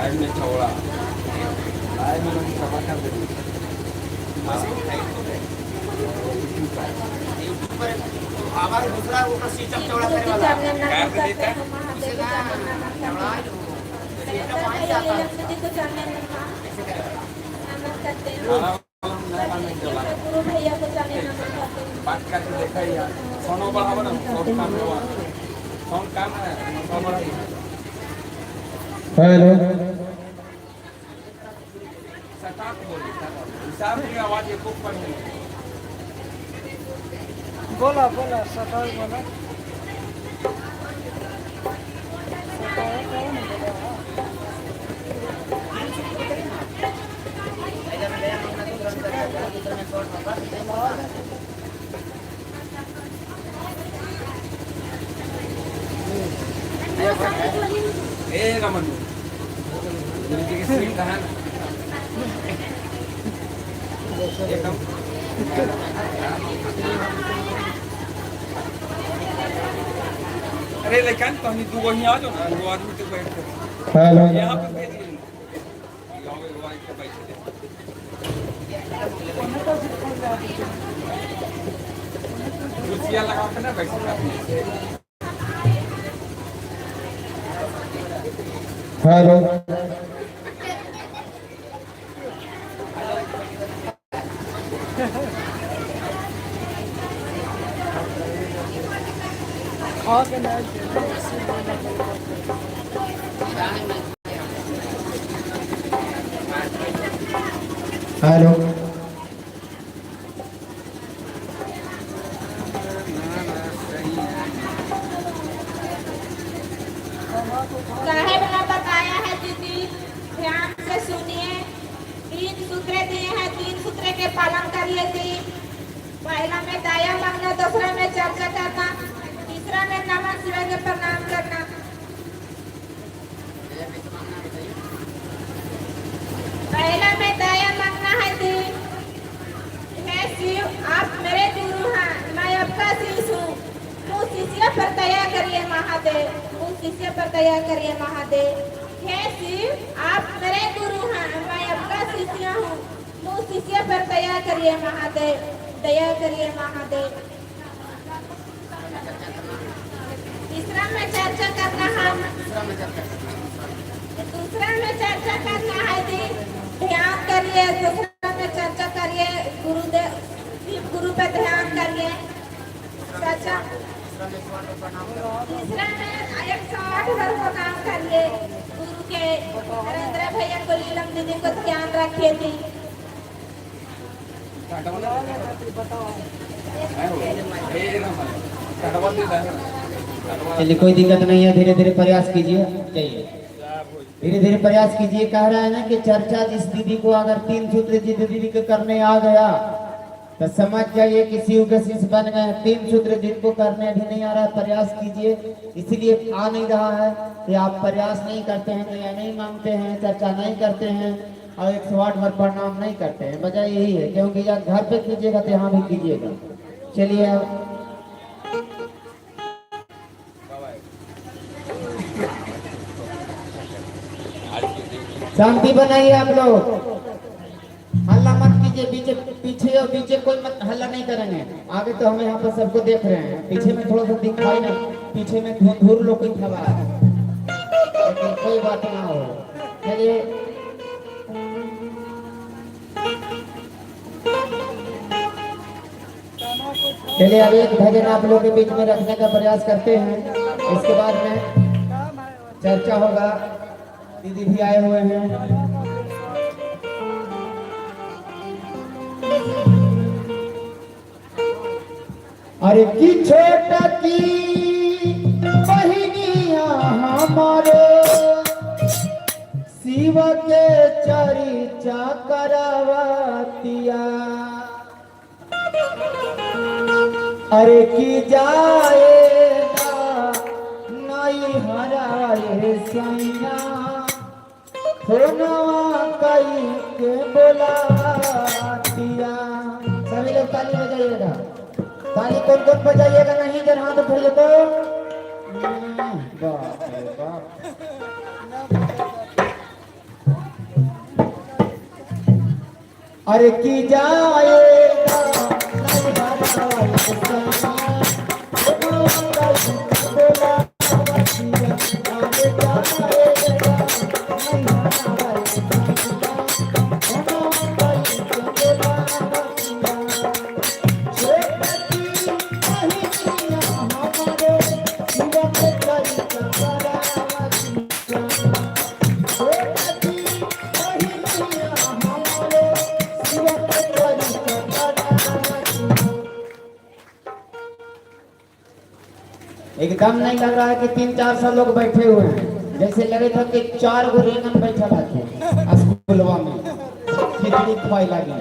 Live में चौड़ा, live में लोग सभा कर दे। यूट्यूब पर हमारे दूसरा वो सिस्टम चौड़ा गुरु करे के वाला चरणों नमन कार करते देता हैं, महादेव के चरणों नमन करते हैं। सिस्टम नरेंद्र वहीं से भैया, आता है। नीलम दीदी को चरणों ऐसे करे वाला। नमन करते हैं। खाना वाला नहीं चला। गुरु भैया को चरणों नमन करते हैं। बात करके देखा ही यार, सोनो बढ़ावा ना, सब काम हुआ, सोन काम है, सब बढ़ाई। हेलो। सटाक बोली, हिसाब की आवाज एक पर नहीं। बोला बोला, सफाई बोला, सफाई कौन बोला? पहले में नया महीना, दूसरा में चर्चा, दूसरा में शॉर्ट होगा। ए रमन, गुरु जी की सीट कहाँ है? एकदम। अरे लेकिन तो हम दो ही आ जाओ ना, दो आदमी तो बैठ के हेलो। यहाँ पे भेज दो, यहाँ पे वाइफ के बैठे थे। कुर्सियाँ लगा के ना बैठ सकते। हेलो। खा के ना। हेलो। साहेब ने बताया है दीदी, ध्यान से सुनिए। तीन सूत्र दिए हैं, तीन सूत्र के पालन करिए जी। पहला में दया मांगना, दूसरा में चर्चा करना, तीसरा में नमः शिवाय के प्रणाम करना। पहला में दया मांगना है जी। मैं शिव, आप मेरे गुरु हैं, मैं आपका शिष्य हूँ। मुझ शिष्य पर दया करिए महादेव, मुझ शिष्य पर दया करिए महादेव। हे शिव, आप मेरे गुरु हैं, मैं आपका शिष्य हूँ। मुझ शिष्य पर दया करिए महादेव, दया करिए महादेव। तीसरा में चर्चा करना है। दूसरा में चर्चा करना। दूसरा में चर्चा करना है जी, ध्यान करिए। दूसरा में चर्चा करिए, गुरुदेव शिव गुरु पे ध्यान करिए चर्चा। दूसरा में 108 बार प्रणाम करो। तीसरा में 108 बार प्रणाम करिए गुरु के। नरेंद्र भैया को, नीलम दीदी को ध्यान रखिए जी। बताओ। ए रमन, कटवा दे दे। चलिए, कोई दिक्कत नहीं है, धीरे धीरे प्रयास कीजिए। चाहिए, धीरे धीरे प्रयास कीजिए। कह रहा है ना कि चर्चा जिस दीदी को अगर तीन सूत्र जिस दीदी के करने आ गया तो समझ जाइए कि शिव के शिष्य बन गए। तीन सूत्र जिनको करने अभी नहीं आ रहा है, प्रयास कीजिए। इसलिए आ नहीं रहा है कि आप प्रयास नहीं करते हैं, दया नहीं मांगते हैं, चर्चा नहीं करते हैं और 108 बार प्रणाम नहीं करते हैं। वजह यही है, क्योंकि जब घर पे कीजिएगा तो यहाँ भी कीजिएगा। चलिए अब शांति बनाइए आप लोग, हल्ला मत कीजिए। पीछे पीछे और पीछे कोई मत हल्ला नहीं करेंगे। आगे तो हम यहाँ पर सबको देख रहे हैं, पीछे में थोड़ा सा दिखाई ना, पीछे में धुंधुर लोग कोई खबर है, लेकिन कोई बात ना हो। चलिए, चलिए अब एक भजन आप लोग के बीच में रखने का प्रयास करते हैं। इसके बाद में चर्चा होगा। दीदी भी आए हुए हैं। अरे की छोटा की बहिनिया हमारे शिव के चर्चा करावतिया, अरे की जाए नहीं हराए सैया, फोनवा कई के बोलावतिया। सभी लोग ताली बजाइएगा। ताली कौन कौन बजाइएगा? नहीं, जरा हाथ उठाइए तो। बाप रे बाप। अरे की जाएगा नहीं भरावा सैया, ओ बोला बतिया, अरे जाएगा नहीं भरावा सैया, ओ बोला बतिया। छोटकी बहिनिया हमारे शिव के करी करावतिया। छोटकी बहिनिया हमारे शिव के करी करावतिया। एकदम नहीं लग रहा है कि 300-400 लोग बैठे हुए हैं, जैसे लगे था कि 4 गो रेंगन बैठा थे स्कूलवा में खिचड़ी खुआई लगी।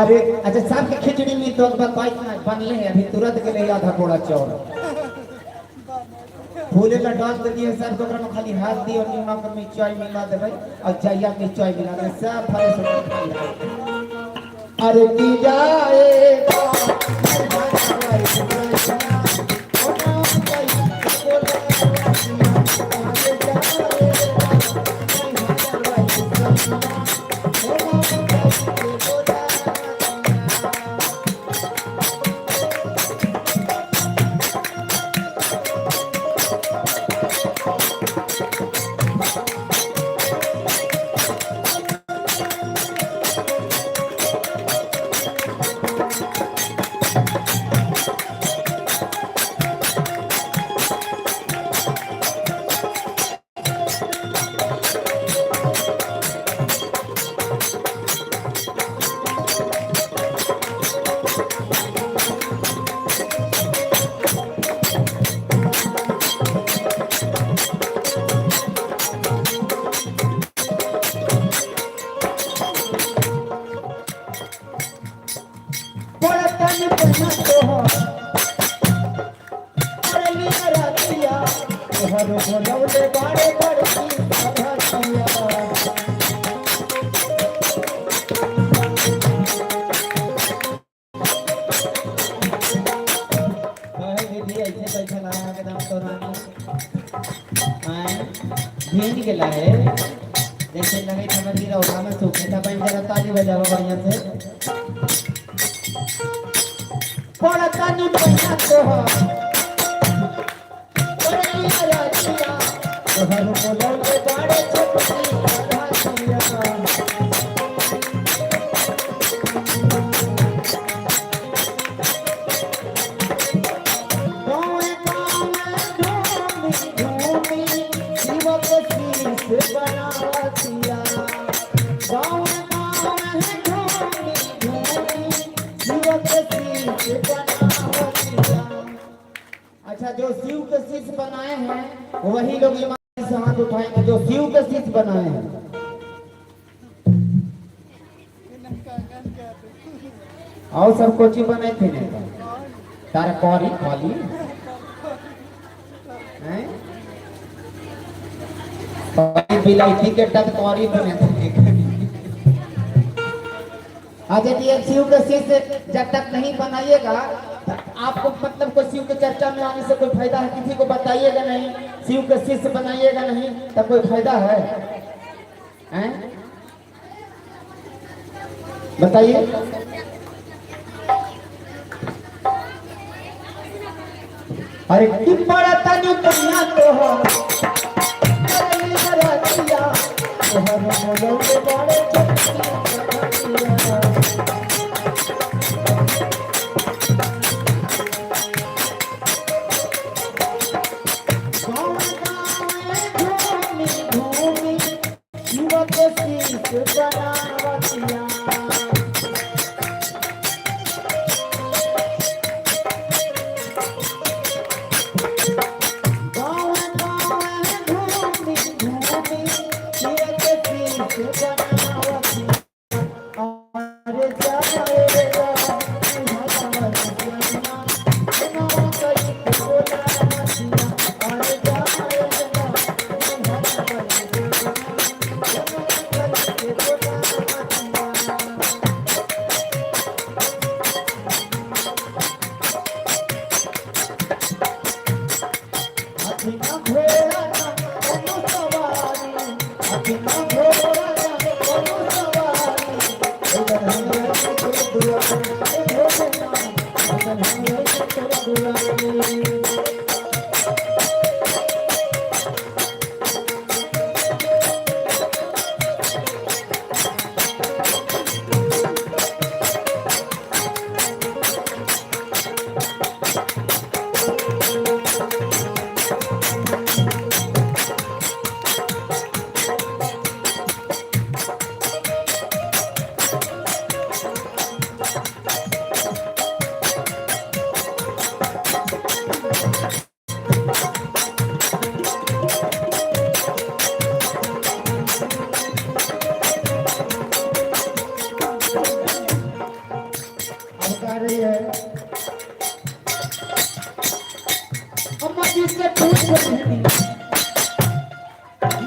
अरे अच्छा सबके खिचड़ी में तो बताई ना बनले हैं अभी तुरंत के लिए आधा बोरा चावल फूले का डाल दिए सब तो ओकरा में खाली हाथ दिए और नीमक और मिर्चाई मिला देबै और जइया मिर्चाई मिला देबै सब फरे से खाली। अरे की जाएगा पड़तन पना तोहर अरे रतिया, तोहर बोलौले बाड़े बड़की सभतिया। कहे दीदी ऐसे बैठल है एकदम तो रानी आए भीज गेला है, जैसे लगे था कि रौदा में सूखे था। बन जरा ताली बजाओ बढ़िया से। पड़तन पना तोहर अरे रतिया, तोहर बोलौले बाड़े छोटकी सभतिया। गाँव गाँव घूमी घूमी शिव के शीश बनावतिया। गाँव गाँव घूमी घूमी शिव के शीश बनावतिया। अच्छा, जो शिव के शीश बनाए हैं वही लोग ईमानदारी से हाथ उठाएंगे, जो शिव के शीश बनाए हैं। और सब कोची बनाए थे नहीं तरकारी खाली हैं, बिलायती के तरकारी बने थे। अच्छा जी, शिव के शीश जब तक नहीं बनाइएगा आपको मतलब कोई शिव के चर्चा में आने से कोई फायदा है? किसी को बताइएगा नहीं, शिव के शीश बनाइएगा नहीं तब कोई फायदा है? हैं? बताइए। अरे की पड़तन कन्या तोहर अरे रतिया, तोहर बोलौले बाड़े छोटकी सभतिया। गाँव गाँव घूमी घूमी शिव के शीश बनावतिया। गाँव गाँव घूमी घूमी शिव के शीश बनावतिया। अरे जाएगा अरे जाएगा। हाथी ना घोड़ा ना कोनो सवारी, हाथी ना घोड़ा ना कोनो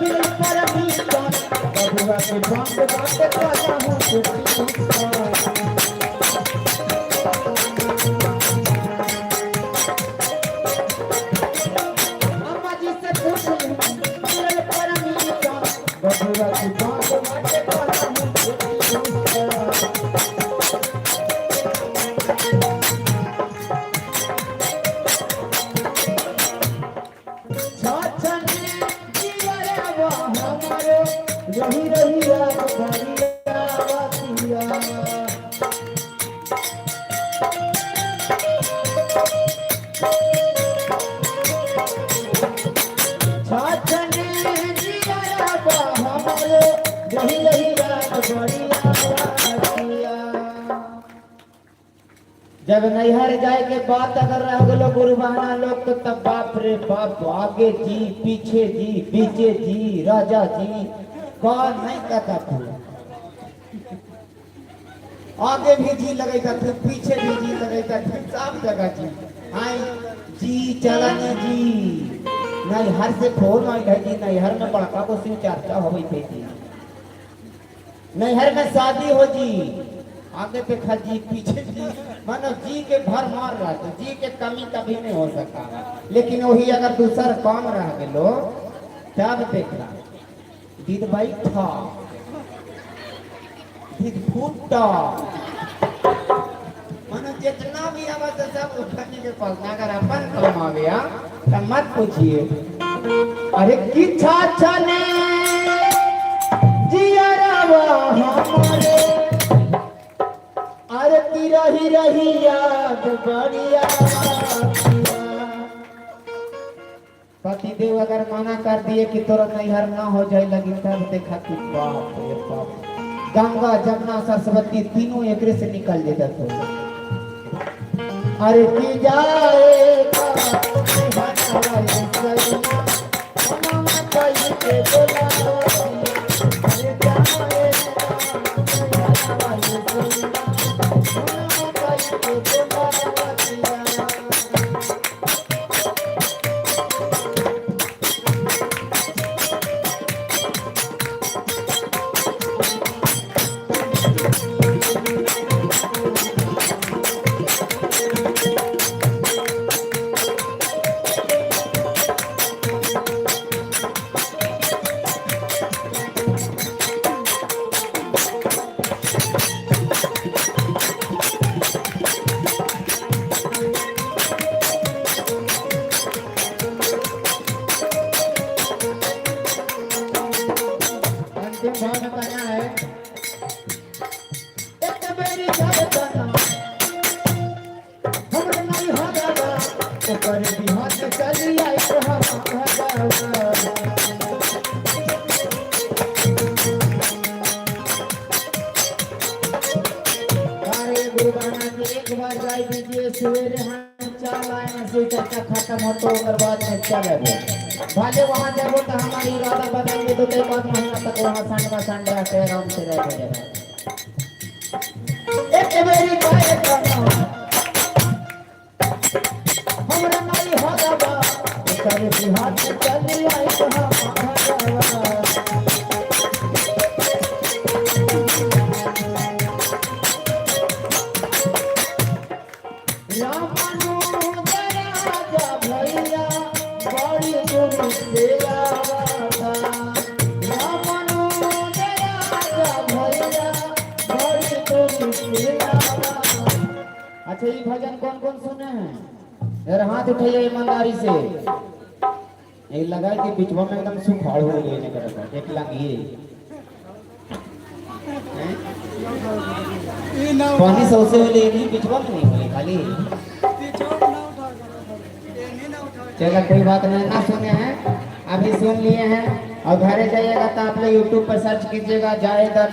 मिलल परमिशन बबुआ के बाप बात कला हूँ के। अम्मा जी से पूछ ली, मिलल परमिशन बबुआ के बाप बात कला हूँ के। छछने जियरवा हमारो रही रही रात बरिया बतिया। छछने जियरवा हमारो रही रही रात बरिया बतिया। जब नैहर जाए के बात अगर रह गलो गुरु बहना लोग, तो तब बाप रे बाप, आगे जी, पीछे जी, पीछे जी, राजा जी, कौन नहीं कहता था। आगे भी जी लगेगा थे, पीछे भी जी लगेगा थे, सब जगह जी। आई जी चलन जी। नैहर से फोन आई है जी, नैहर में बड़का को शिव चर्चा हो गई थी जी, नैहर में शादी हो जी, आगे देखा जी, पीछे जी, मानो जी के भर मार रहा था, जी के कमी कभी नहीं हो सका। लेकिन वही अगर दूसर काम रह गलो, तब देखा दीद बैठा, दीद फूटा, मानो जितना भी आवाज है सब उठाने के पास। अगर अपन काम आ गया तो मत पूछिए। अरे किच्छा चले जियरवा हमारे, अरे की रही रही याद बढ़िया। पतिदेव अगर मना कर दिए कि तोरा नैहर ना हो जाए लगी, तब देखा कि बाप रे बाप, गंगा जमुना सरस्वती तीनों एकरे से निकल जाता। तो अरे की जाएगा के बोला, अरे जाएगा। अंतिम भाव में कहना है, एक बेरी जाए हमरे नहीं हो जावा, ओकर बिहान चली आई हम भगवा। अरे गुरु बहना जी, एक बार जाय दीजिए, सवेरे हम चल आए ना, शिव चर्चा खत्म हो तो ओकर बाद में चले। भले वहाँ जाबो तो हमारी इरादा बदल के 2-3 महीना तक वहाँ संडवा संडवा के आराम से रह जाएगा। एक बेरी जाए हमरा नहीं हो जावा, ओकर बिहान चली आई हम भगवा। रामानुज राजा भैया बड़ी दूर से आवता, रामानुज राजा भैया बड़ी दूर से आवता। अच्छा, ये भजन कौन कौन सुने हैं? यार हाथ उठाइए ईमानदारी से। ये लगा कि बिचवा में एकदम सुखाड़ हो गई ने करता एक लगी हैं? ई ना। पानी सबसे होले नहीं, बिचवा में नहीं होले खाली। पिछवा ना उठा ये नहीं ना उठा। चलो कोई बात नहीं, ना सुने हैं अभी सुन लिए हैं और घरे जाइएगा तो आप लोग यूट्यूब पर सर्च कीजिएगा जायदा।